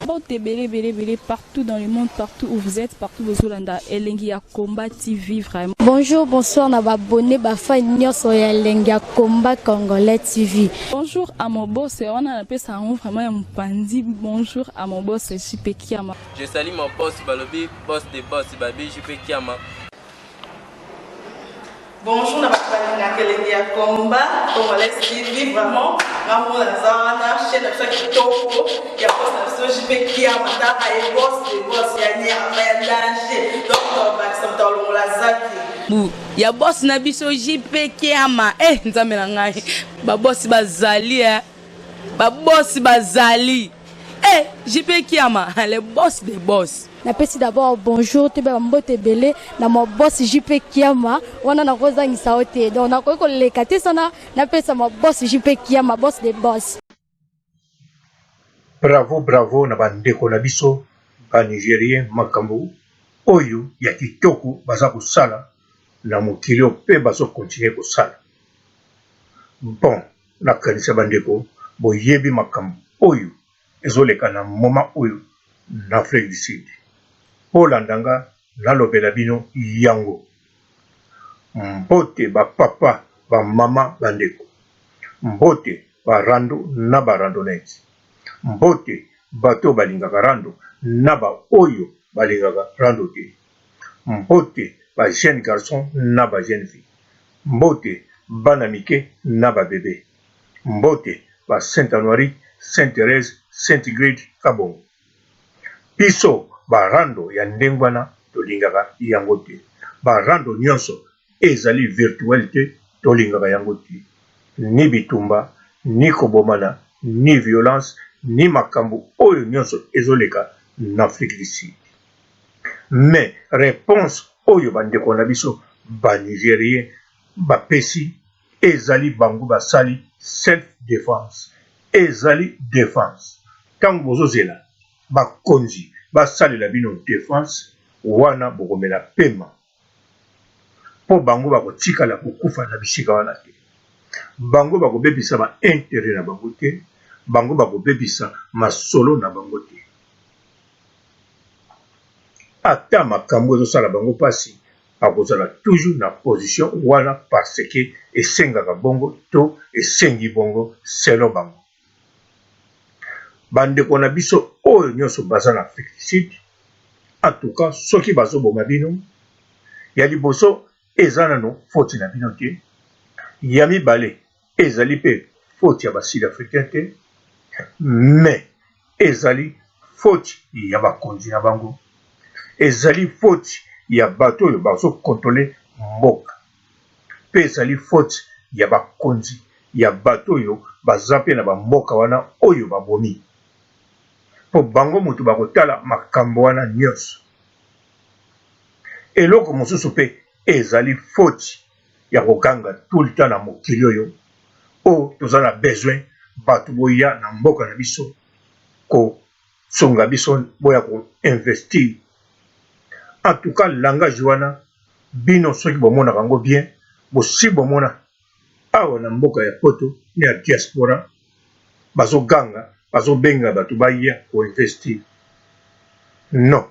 Mbote ebele ebele ebele partout dans le monde, partout où vous êtes, partout bozolanda Elengi ya Combat TV vraiment. Bonjour, bonsoir na ba abonné ba fan nyonso ya Elengi ya Combat Congolais TV. Bonjour à mon boss, wana napesa yango vraiment ya mopanzi. Bonjour à mon boss JP Kiama. Je salue mon boss balobi boss de boss babi JP Kiama. Bonjour na bato balingaka elengi ya combat congolais TV vraiment nga mona naza wana chaîne na biso ya kitoko ya boss na biso JP Kiama taka ye boss de boss ya nyama ya danger donc tobakisa moto alongola zaki bu ya boss na biso JP Kiama eh nzambe na ngai ba boss bazali eh ba boss bazali eh JP Kiama le boss de boss. Napesi d'abord bonjour toyeba ba mbote ebele na ma boss JP Kiama wana nakozangisa yo te donc nakoki koleka te sana napesa ma boss JP Kiama boss de boss. Bravo bravo na ba ndeko na biso ba nigerien makambo oyo ya kitoko baza kosala na mokili oyo pe bazo continuer kosala bon nakanisa ba ndeko boyebi makambo oyo ezoleka na moment oyo na Afrique du Sud. Bolanda nga nalobela bino yango. Mbote ba papa, ba mama, ba ndeko. Mbote ba rando na ba randonnettes. Mbote bato oyo balingaka rando na ba oyo balingaka rando te. Mbote ba jeunes garçons na ba jeunes filles. Mbote bana mike na ba bebes. Mbote ba Saint Anuarite, Saint Therèse, Saint Grid, Kabongo. Biso ba rando ya ndengwana tolingaka yango te. Ba rando nionso ezali virtuel te tolingaka yango te. Ni bitumba, ni kobomana, ni violence, ni makambu oyo nionso ezoleka n'Afrique du Sud. Mais reponse oyo ba ndeko na biso ba Nigeriens bapesi Ezali bango basali self defense ezali defense tango bozozela bakonzi basalela bino defense wana bokomela pema po bango bakotikala kokufa na bisika wana te bango bakobebisa ba interet na bango te bango bakobebisa masolo na bango te ata makambo ezosala bango pasi akozala toujours na position wana parce que esengaka bongo to esengi bongo selon bango. Ba ndeko na biso oyo nionso baza na Afrique du Sud, en tout cas soki bazo boma bino, ya liboso eza nanu faute na bino te, ya mibale ezali pe faute ya ba sud africains te, mais Ezali faute ya bakonzi na bango. Ezali faute ya bato oyo bazo controler mboka. Pe ezali faute ya bakonzi ya bato oyo baza pe na ba mboka wana oyo babomi. Po bango mutu bakotala makambo wana nionso. Eloko mosusu pe ezali faute ya koganga tout le temps na mokili oyo oh toza na besoin batu boya na mboka na biso ko sunga biso boya ko investir en tout cas langage wana bino soki bomonaka yango bien bosi bomona awa na mboka ya poto na ya diaspora bazo ganga bazo benga batu baya ko investir non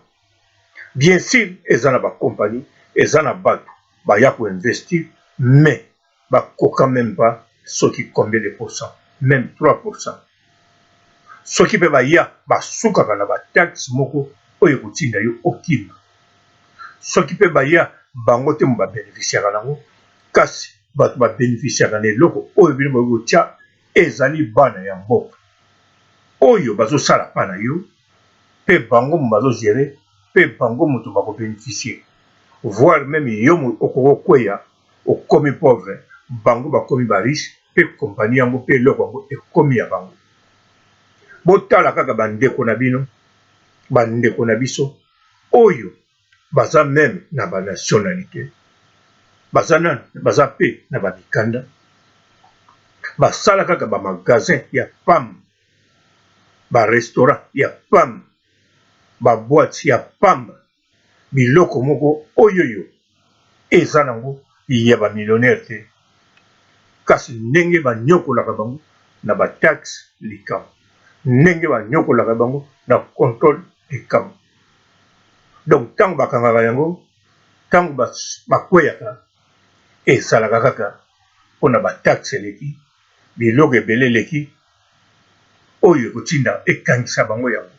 bien sur eza na ba compagnie eza na batu baya ko investir mais bakoka meme pas soki combien de pourcent meme 3% soki pe baya basukaka na ba taxe moko oyo ekotinda yo okima soki pe baya bango te ba beneficiaka nango kasi bato ba beneficiaka na eloko oyo bino bokoki kotia ezali bana ya mboka oyo bazosala pa na yo pe bango bazo gerer pe bango moto bako beneficier voir meme yo okoki kokweya okomi pauvre bango bakomi ba riche pe compagnie yango pe eloko yango ekomi ya bango. Botala kaka ba ndeko na bino ba ndeko na biso oyo baza meme na ba nationalite baza nanu baza pe na ba mikanda basala kaka ba magasin ya pam ba restaurant ya pam ba boite ya pamba biloko moko oyoyo eza nango ya ba millionnaire te kasi ndenge ba niokolaka bango na ba taxe likambo. Ndenge banyokolaka bango na controle de camp. Donc tango bakangaka yango, tango bakweyaka, ezalaka kaka pona ba taxes eleki, biloko ebele eleki oyo ekotinda ekangisa bango yango.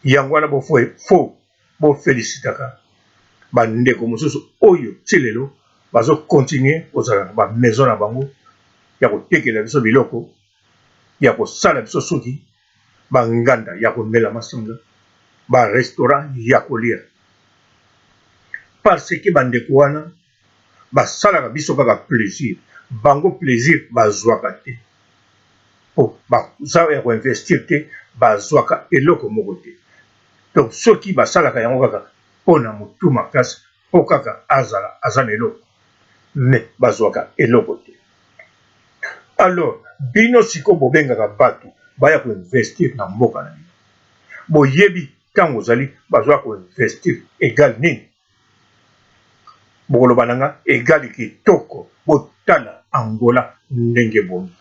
Yango wana bo faut bo felicitaka ba ndeko mosusu oyo ti lelo bazo continuer kozala na ba maison na bango ya kotekela biso biloko, ya kosala biso suki, ba nganda ya komela masanga, ba restaurant ya kolia. Parce que ba ndeko wana basalaka biso kaka plaisir, bango plaisir bazuaka te po baza ya ko investir te, bazuaka eloko moko te. Donc soki basalaka yango kaka pona mutu makasi po kaka azala aza na eloko mais bazuaka eloko te. Alors bino sikoyo bobengaka batu baya ko investir na mboka na bino, boyebi tango ozali bazoya ko investir egal nini? Bokoloba na nga egal kitoko, botala Angola ndenge ebongi.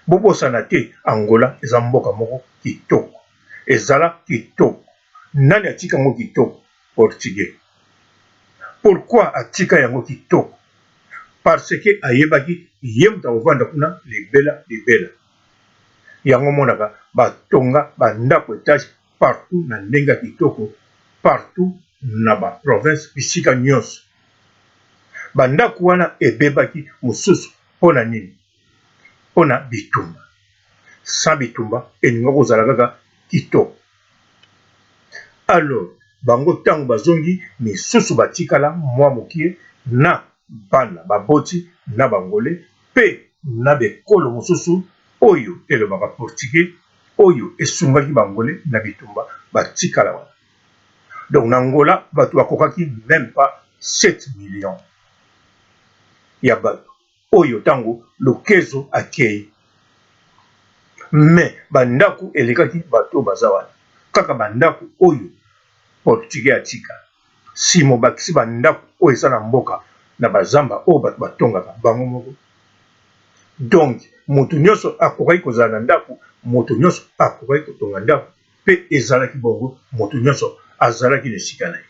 Bobosana te Angola eza mboka moko kitoko, ezala kitoko. Nani atika yango kitoko? Portugais. Pourquoi atika yango kitoko? Parce que ayebaki ye moto akovanda kuna libela libela. Yango omonaka batonga ba ndako etage partout na ndenge ya kitoko partout na ba province bisika nionso. Ba ndaku wana ebebaki mosusu pona nini? Pona bitumba. Sans bitumba elinga kozala kaka kitoko. Alors bango tango bazongi misusu batikala mwa mokie na bana baboti na b'angolais pe na b'ekolo mosusu oyo elobaka portugais oyo esungaki ba angolais na bitumba batikala wana. Donc na Angola batu bakokaki meme pas 7 millions ya batu oyo tango Lukezo akeyi mais ba ndaku elekaki batu oyo baza wana kaka ba ndaku oyo portugais atika sima obakisi ba ndaku oyo eza na mboka na ba zamba oyo batu batongaka bango moko donc mutu nionso akokaki kozala na ndaku mutu nionso akokaki kotonga ndaku pe ezalaki bongo mutu nionso azalaki na esika na ye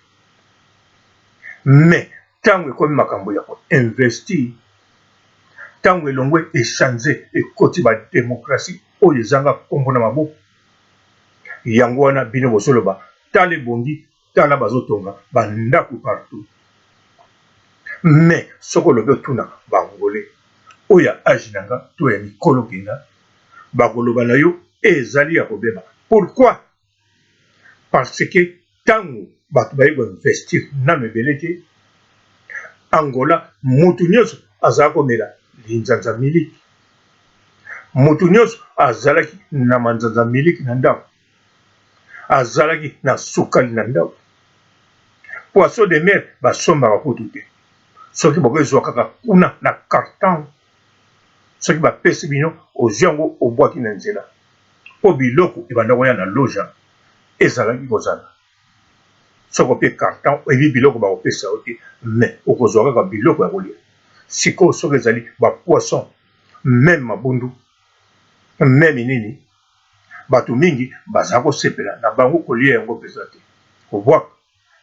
mais tango ekomi makambo ya ko investir tango elongwe echange ekoti ba democratie oyo ezanga kombo na maboko yango wana bino bozoloba tala ebongi tala bazotonga ba ndaku partout mais soki olobi otuna ba angolais oyo ya age na nga to ya mikolo penza bakoloba na yo ezali ya kobeba pourquoi parce que tango bato baye ko investir nanu ebele te Angola mutu nionso azala komela linzanza miliki mutu nionso azalaki na manzanza miliki na ndako azalaki na sukali na ndako poisson de mer basombaka kutu te soki bokozwa kaka kuna na carton soki bapesi bino ozwi yango obwaki na nzela mpo biloko ebanda koya na loja ezalaki kozala soki opie carton oyebi biloko bakopesa yo te mais okozwa kaka biloko ya kolia sikoyo soki ezali ba poisson meme mabundu meme nini Bato mingi baza kosepela na bango kolia yango mpenza te, kobwaka.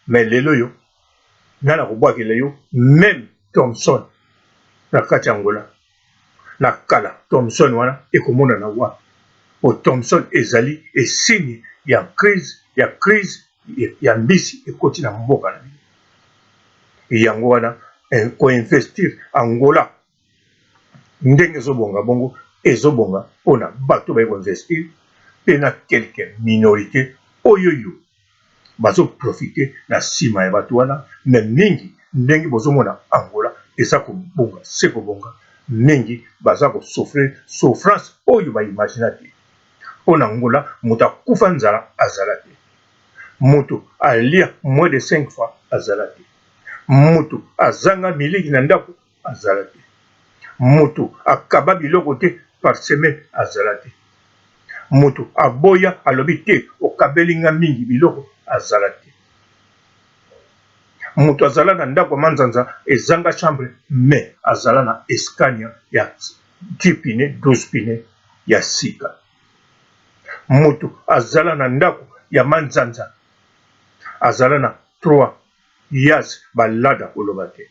Mais lelo oyo nani akobwakela yo meme Thomson na kati ya Angola? Na kala Thomson wana ekomonana wapi? Po Thomson ezali esigne ya crise ya crise ya mbisi ekoti na mboka na bino. Yango wana ko investir Angola Ndenge ezo bonga bongo ezo bonga pona bato baye ko investir pe na quelques minorites oyoyo bazo profiter na sima ya bato wana mais mingi ndenge bozo mona Angola eza kobonga se kobonga mingi baza ko souffrir souffrance oyo ba imagina te pona Angola moto akufa nzala azala te moto alia moins de 5 fois azala te moto azanga miliki na ndako azala te mutu akaba biloko te par semaine azala te mutu aboya alobi te okabeli nga mingi biloko azala te mutu azala na ndako ya manzanza ezanga chambre mais azala na escania ya 10 pine 12 pine. ya sika. Mutu azala na ndako ya manzanza azala na 3 years balada koloba te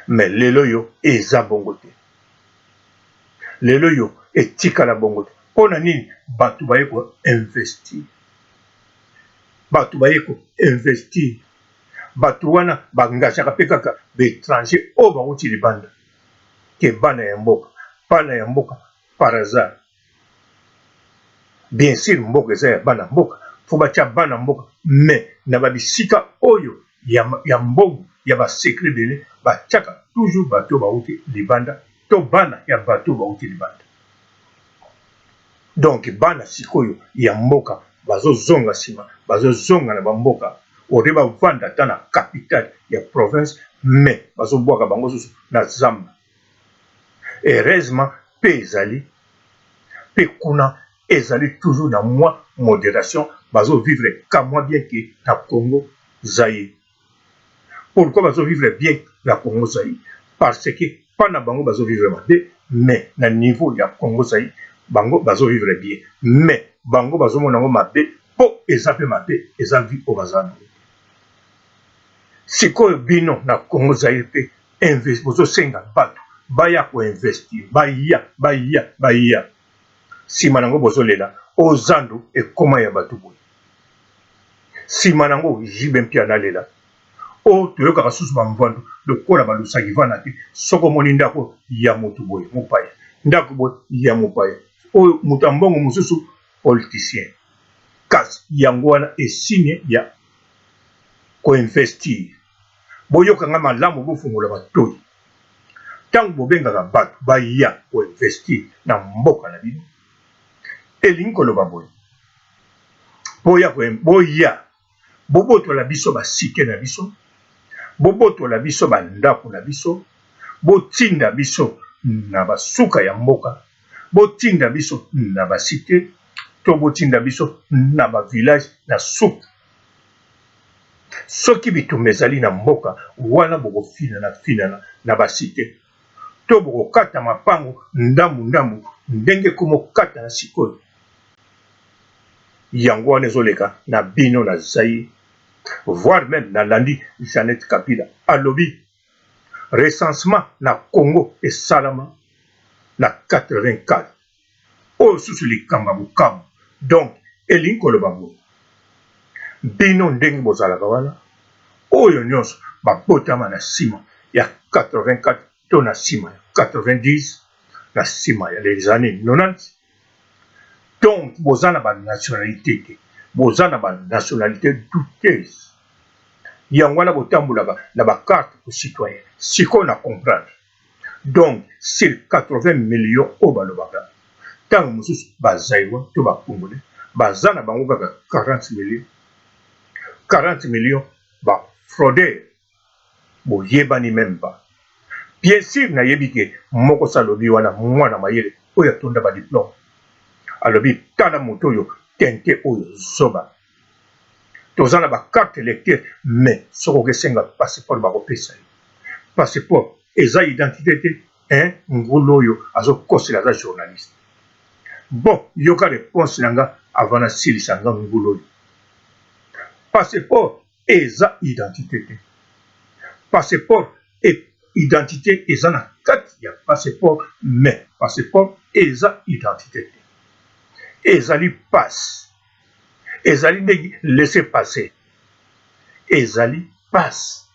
mais lelo oyo eza bongo te. Lelo oyo etikala bongo te. Pona nini batu baye ko investir? Batu baye ko investir batu wana ba engagaka pe kaka ba etranger oyo bawuti libanda ke bana ya mboka bana ya mboka par hasard bien sur mboka eza ya bana mboka faut batia bana mboka mais na ba bisika oyo ya, ya mbongo ya ba secret ebele batiaka toujours bato bawuti libanda to bana ya bato bawuti libanda. Donc bana sikoyo ya mboka bazo zonga sima, bazo zonga na ba mboka au lieu ba vanda ata na capitale ya province mais bazo bwaka bango susu na zamba. Heureusement pe ezali pe kuna ezali toujours na mwa moderation bazo vivre ka mwa bien que na Congo Zaïre. Pourquoi bazo vivre bien na Congo Zaïre? Parce que pa na bango bazo vivre mabe mais na niveau ya Congo Zaïre bango bazo vivre bien mais bango bazo mona yango mabe po eza pe mabe eza vie oyo baza nango. Sikoyo bino na Congo Zaïre pe bozo senga batu baya ko investir baya baya baya sima nango bozo lela o zandu ekoma ya batu boye. Sima nango JB Mpiana alela oh toyokaka susu ba mvuandu lokola ba lusakivana te soki omoni ndako ya mutu boye mopaya ndako boye ya mopaya oyo mutu ya mbongo mosusu politicien kasi yango wana esigne ya ko investir boyoka nga malamu bofungola matoyi tango bobengaka batu baya ko investir na mboka na bino elingi koloba boye boya boya bobotola biso ba cite na biso bobotola biso ba ndako na biso botinda biso na basuka ya mboka botinda biso na ba cite to botinda biso na ba village na suka soki bitumba ezali na mboka wana bokofinana finana na ba cite to bokokata mapango ndambu ndambu ndenge ekomi okatana sikoyo yango wana ezoleka na bino na Zaïre voire meme nalandi Jeannette Kabila alobi recensement na Congo esalama na 84 Oyo susu likambo ya kokamwa. Donc elingi koloba boye, bino ndenge bozalaka wana, oyo nionso babotama na sima ya 84 to na sima ya 90, na sima ya les annees 90, donc boza na ba nationalites te, boza na ba nationalites douteuse. Yango wana botambolaka na ba cartes de citoyen. Sikoyo na comprendre. Donc sur 80 millions oyo balobaka tango mosusu ba zairois to ba congolais baza na bango kaka 40 millions 40 millions ba fraudeurs boyebani meme pas. Bien sur nayebi ke moko si alobi wana mwana mayele oyo atonda ba diplome alobi tala moto oyo tente oyo zoba toza na ba carte electeur mais soki okesenga passeport bakopesa yo passeport eza identite te hein ngulu oyo azokosela aza journaliste bon yoka reponse na nga avant nasilisa nga ngulu oyo passeport eza identite te passeport et identite eza na kati ya passeport mais passeport eza identite te ezali passe ezali ndenge laisser passer ezali passe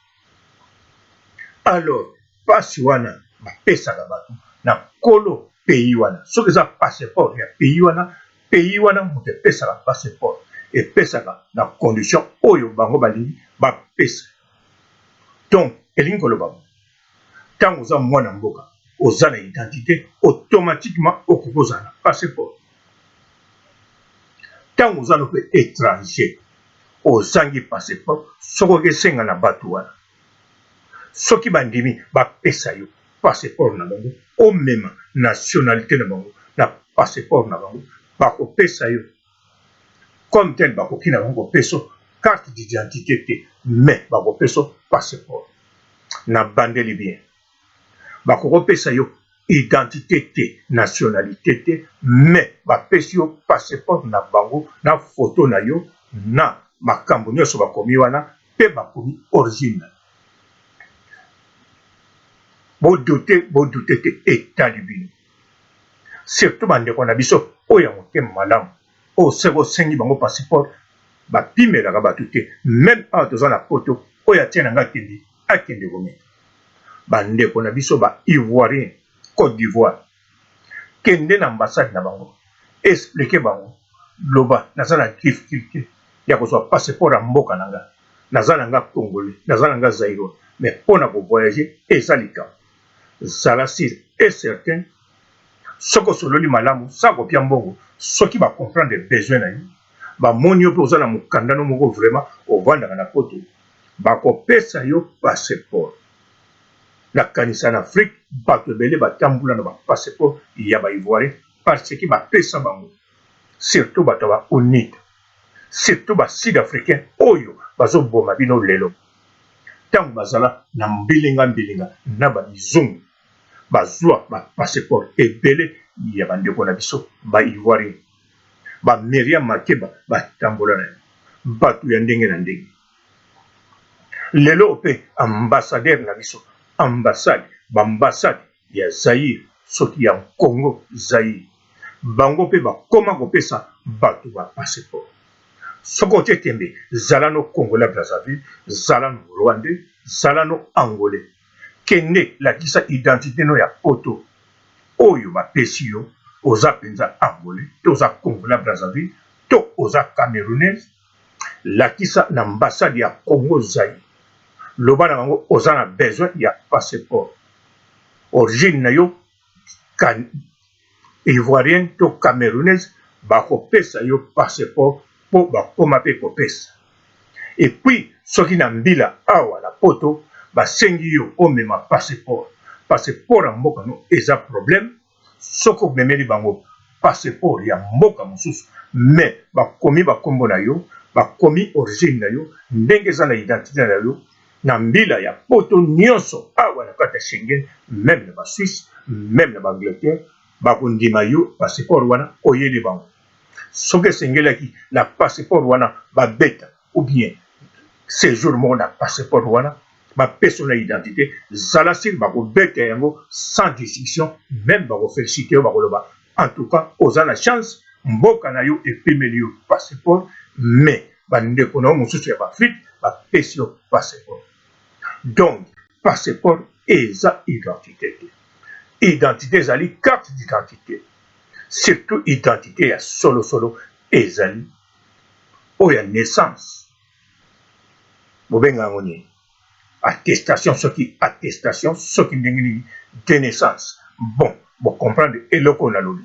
alors passe wana bapesaka bato na kolo pays wana soki eza passeport ya pays wana pays wana moto epesaka passeport epesaka na condition oyo bango balingi bapesa donc elingi koloba ntango oza mwana mboka oza na identité automatiquement okoki kozala na passeport ntango oza no mpe étranger ozangi passeport soki okesenga na bato wana soki bandimi bapesa yo passeport na bango omema nationalité na bango na passeport na bango bakopesa yo comme tel bakoki na bango kopesa carte d'identité te mais bakopesa passeport na bandeli bien bakokopesa yo. Identite te, nationalite te, mais bapesi yo passeport na bango na photo na yo na makambo nionso bakomi wana pe bakomi origine na yo. Bo douter, bo douter te etali bino. Surtout ba ndeko na biso oyo ya motema malamu oyo soki osengi bango passeport bapimelaka batu te meme awa toza na poto oyo atie na nga akende akende komeka. Ba ndeko na biso ba ivoirien cote d'ivoire kende na ambassade na bango explique bango loba naza na difficulte ya kozwa passeport ya mboka na nga naza na nga congolais naza na nga zairois mais pona ko voyager eza likambo zala sur et certain soki osololi malamu sans kopia mbongo soki ba comprendre besoin na yo bamoni yo pe oza na mokanda no moko vraiment ovandaka na poto Bakopesa yo passeport. Nakanisa na Afrique batu ebele batambula na ba passeport ya ba ivoiriens parce que bapesa bango. Surtout batu ya ba UNITA. Surtout ba sud africains oyo bazo boma bino lelo. Tango bazala na mbilinga mbilinga na ba mizungu bazua ba passeport ebele ya ba ndeko na biso ba ivoiriens. Ba Miriam Makeba batambola na yango. Batu ya ndenge na ndenge. Lelo pe ambassadeur na biso ambassade ba ambassade ya Zaïre soki ya Congo Zaïre bango pe bakoma kopesa batu ba passeport soki otie tembe zala no congolais ya Brazzaville zala no rwandais zala no angolais kende lakisa identite no ya poto oyo bapesi yo oza penza angolais to oza congolais ya Brazzaville to oza camerounaise Lakisa na ambassade ya Congo Zaïre loba na bango oza na besoin ya passeport origine na yo ivoirienne to camerounaise bakopesa yo passeport po bakoma pe kopesa et puis soki na mbila awa na poto basengi yo omema passeport passeport ya mboka no eza problème Soki omemeli bango passeport ya mboka mosusu mais bakomi ba kombo na yo, bakomi origine na yo ndenge eza na identite na yo na mbila ya poto nionso awa na kati ya Schengen meme na ba Suisse meme na ba Angleterre bakondima yo passeport wana oyeli bango. Soki esengelaki na passeport wana babeta ou bien sejour moko na passeport wana bapesa yo na identite zala sur bakobeta yango sans discussion meme bako felicite yo bakoloba en tout cas oza na chance mboka na yo epimeli yo passeport mais bandeko na yo mosusu ya baafrike bapesi yo passeport donc passeport eza identite te identite ezali carte d'identité surtout identite ya solosolo ezali oyo ya naissance bobenga yango nini attestation soki attestation soki ndenge nini de naissance bon bo comprendre eloko oyo nalobi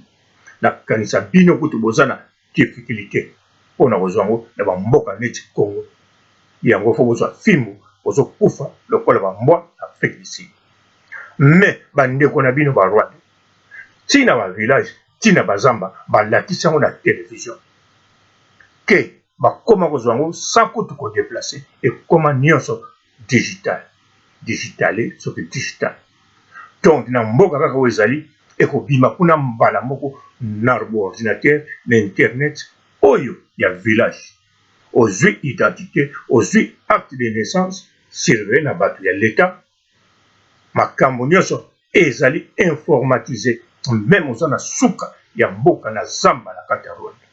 nakanisa bino kutu boza na difficulté mpo na kozwa yango na bamboka neti Congo yango fo bozwa fimbu bozokufa lokola bambwa na Afrique du Sud mais bandeko na bino ba Rwanda ti na ba village ti na bazamba balakisi yango na television ke bakoma kozwa yango sans kutu ko deplacer ekoma nionso digital digitale soki digital donc na mboka kaka oyo ezali ekobima kuna mbala moko na ordinateur na internet oyo ya village ozwi identite ozwi acte de naissance surveille na bato ya l'etat Makambo nionso ezali informatise meme oza na suka ya mboka na zamba na kati ya Rwanda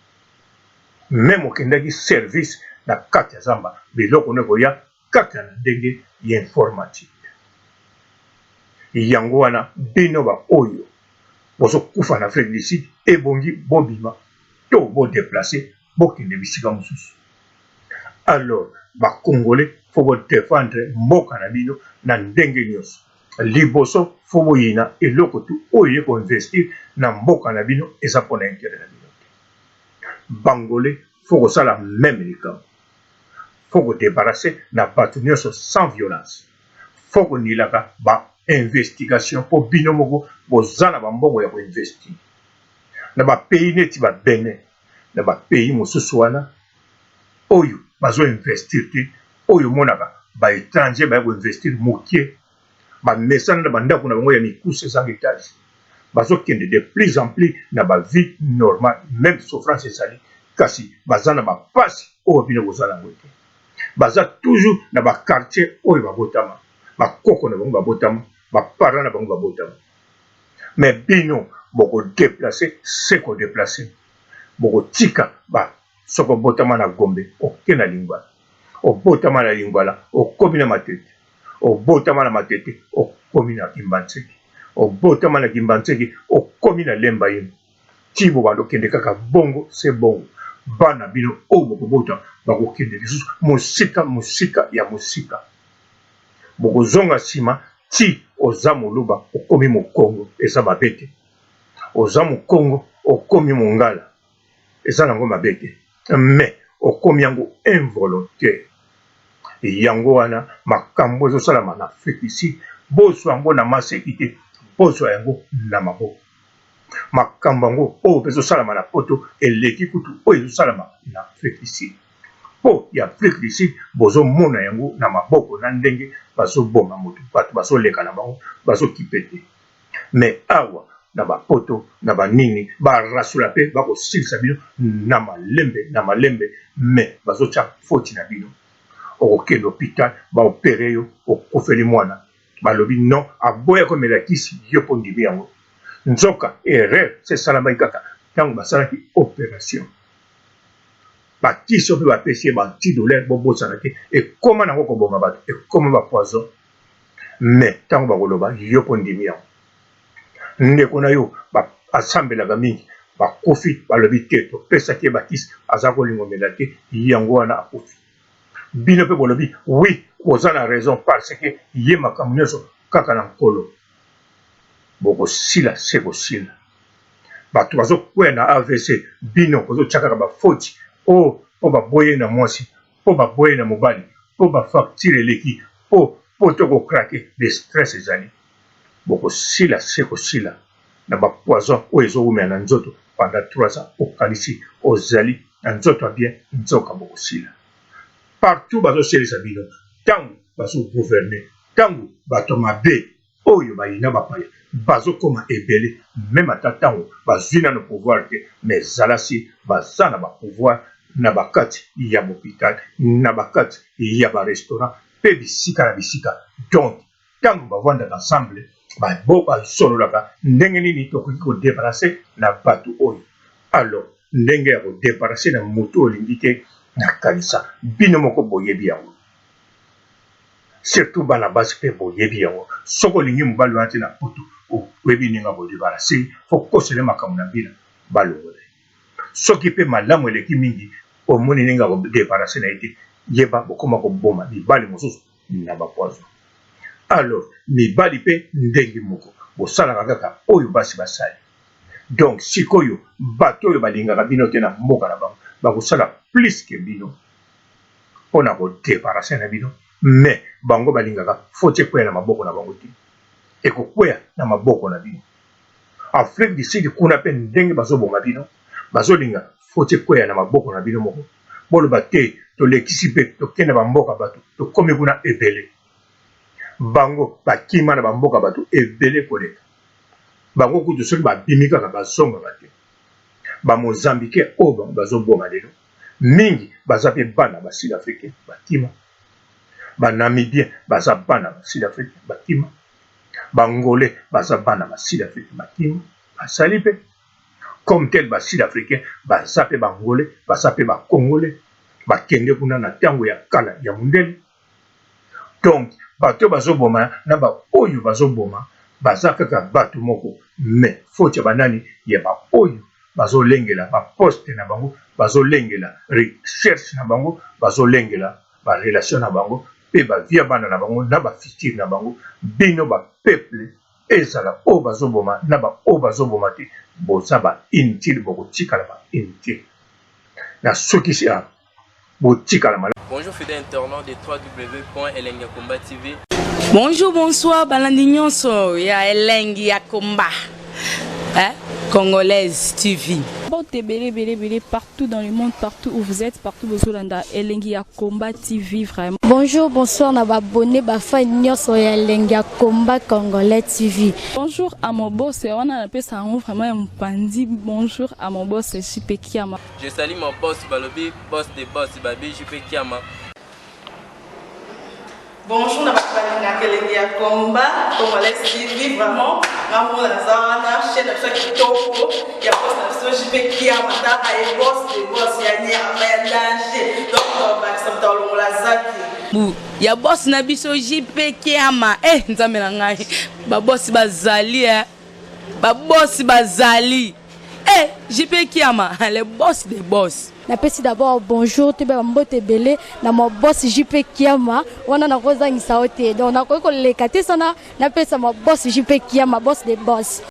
meme okendaki service na kati ya zamba biloko no ekoya kaka na ndenge ya informatique yango wana bino ba oyo bozo kufa na Afrique du Sud ebongi bobima to bo deplacer bokende bisika mosusu alors ba congolais faut bo defendre mboka na bino na ndenge nionso liboso faut boyina eloko tout oyo eye ko investir na mboka na bino eza pona interet na bino te bangolais faut kosala meme likambo faut ko debarrasser na batu nionso sans violence faut konilaka ba investigation po bino moko boza na ba mbongo ya ko investir na ba pays neti ba Benin na ba pays mosusu wana oyo bazo investir te oyo omonaka ba etranger baya ko investir mokie bamesana na bandako na bango ya mikuse ezanga etage. Bazokende de plus en plus na ba vie normale, meme souffrance ezali, kasi baza na ba pasi oyo bino boza na yango te. Baza toujours na ba quartier oyo babotama, ba koko na bango babotama, ba parents na bango babotama. Mais bino boko deplacer se ko deplacer, bokotika ba soki obotama na Gombe oke na Lingwala, obotama na Lingwala okomi na Matete, obotama na Matete okomi na Kimbanseke, obotama na Kimbanseke okomi na Lemba Yemba, tii bobanda okende kaka bongo se bongo. Bana bino oyo bokobota bakokende lisusu mosika mosika ya mosika, bokozonga sima tii oza moluba okomi mokongo eza mabe te, oza mokongo okomi mongala eza nango mabe te mais okomi yango involontaire yango wana makambo ezosalama na Afrique ici bozwa yango na maseki te bozwa yango na maboko makambo yango oyo mpe ezosalama na poto eleki kutu oyo ezosalama na Afrique ici mpo ya Afrique du Sud bozomona yango na maboko na ndenge bazoboma moto bato bazoleka na bango bazokipe te Mais awa na ba poto na ba nini ba rasula pe bako silisa bino na malembe na malembe mais bazo tia faute na bino. Oko kende hopital ba opere yo okufeli mwana balobi non aboya ko mela kisi yo pe ondimi yango nzoka erreur se esalamaki kaka tango basalaki operation. Ba kisi oyo pe bapesi ye ba anti douleur bobosana te ekoma nango koboma bato ekoma ba poison. Mais tango bakoloba yo pe ondimi yango. Ndeko na yo asambelaka mingi bakufi balobi te topesaki ye bakisi aza kolinga omela te yango wana akufi. Bino pe bolobi oui oza na raison parce que ye makambo nionso kaka na nkolo. Bokosila se kosila. Bato bazokweya na avc bino bozotia kaka ba faute oh po baboyi ye na mwasi po ba boye na mobali po ba facture eleki po po to ko craque de stress ezali boko sila se ko sila na ba poison oyo ezo wumela na nzoto pendant 3 ans okanisi ozali na nzoto ya bien nzoka boko sila partout bazo silisa bino tangu bazo gouverne tangu bato mabe Oyo bayina bapaya bazokoma ebele meme ata tango bazui nanu pouvoir te mais zala si baza na ba pouvoir na ba kati ya b'hopital na ba kati ya ba restaurant pe bisika na bisika donc tango bavandaka ensemble basololaka ndenge nini tokoki ko debarrasser na batu oyo alors ndenge ya ko debarrasser na mutu olingi te nakanisa bino moko boyebi yango. Surtout bana basi pe boyebi yango soki olingi mobali wana te na poto oyebi ndenge ya ko debarrasser ye faut kosela ye makambo na mbila balongola ye soki pe malamu eleki mingi omoni ndenge ya ko debarrasser na ye te yeba bokoma koboma mibali mosusu na ba poison alors mibali pe ndenge moko bosalaka kaka oyo basi basali donc sikoyo bato oyo balingaka bino te na mboka na bango bakosala plus que bino pona ko debarrasser na bino mais bango balingaka faute ekweya na maboko na bango te ekokweya na maboko na bino. Afrique du Sud kuna pe ndenge bazoboma bino bazolinga faute ekweya na maboko na bino moko boloba te tolekisi pe tokende ba mboka batu tokomi kuna ebele bango bakima na ba mboka batu ebele koleka bango kutu soki babimi kaka bazongaka te ba Mozambicain oyo bango bazoboma lelo Mingi baza pe bana ba sud africain bakima, ba namibien baza bana ba sud africain bakima, ba angolais baza bana ba sud africain bakima, basali pe comme tel ba sud africain baza pe ba angolais baza pe ba congolais bakende kuna na tango ya kala ya mundele. Donc bato oyo bazo boma na ba oyo bazo boma baza kaka batu moko mais faute ya ba nani? Ya ba oyo bazo lengela ba poste na bango, bazo lengela recherche na bango, bazo lengela ba relation na bango pe ba vie ya bana na bango na ba future na bango. Bino ba peuple ezala oyo bazo boma na ba oyo bazo boma te boza ba inutile boko tikala ba inutile. Na sukisi awa. Botikala malamu. Bonjour fidèle internaute de www.elengiyakomba.tv. Bonjour, bonsoir, balandi nyonso ya elengi ya komba. Eh? Congolaise TV. Mbote ebele ebele ebele partout dans le monde, partout où vous êtes, partout bozolanda Elengi ya Combat TV vraiment. Bonjour, bonsoir na ba abonné, ba fan nyonso ya Elengi ya Combat Congolais TV. Bonjour à mon boss, wana napesa yango vraiment ya mopanzi. Bonjour à mon boss JP Kiama. Je salue mon boss balobi boss de boss babi JP Kiama. Bonjour na bato balingaka Elengi ya Combat Congolais TV, vraiment nga mona naza wana, chaîne na biso ya kitoko ya boss na biso JP Kiama. Taka ye boss de boss ya nyama ya danger, donc tobakisa moto alongola zaki. Bu ya boss na biso JP Kiama. Eh, Nzambe na ngai, babosi bazali, eh babosi bazali, eh JP Kiama, le boss de boss. Napesi d'abord bonjour, toyeba bambote ebele na ma boss JP Kiama. Wana nakozangisa yo te, donc nakoki koleka te sana napesa ma boss JP Kiama, boss de boss.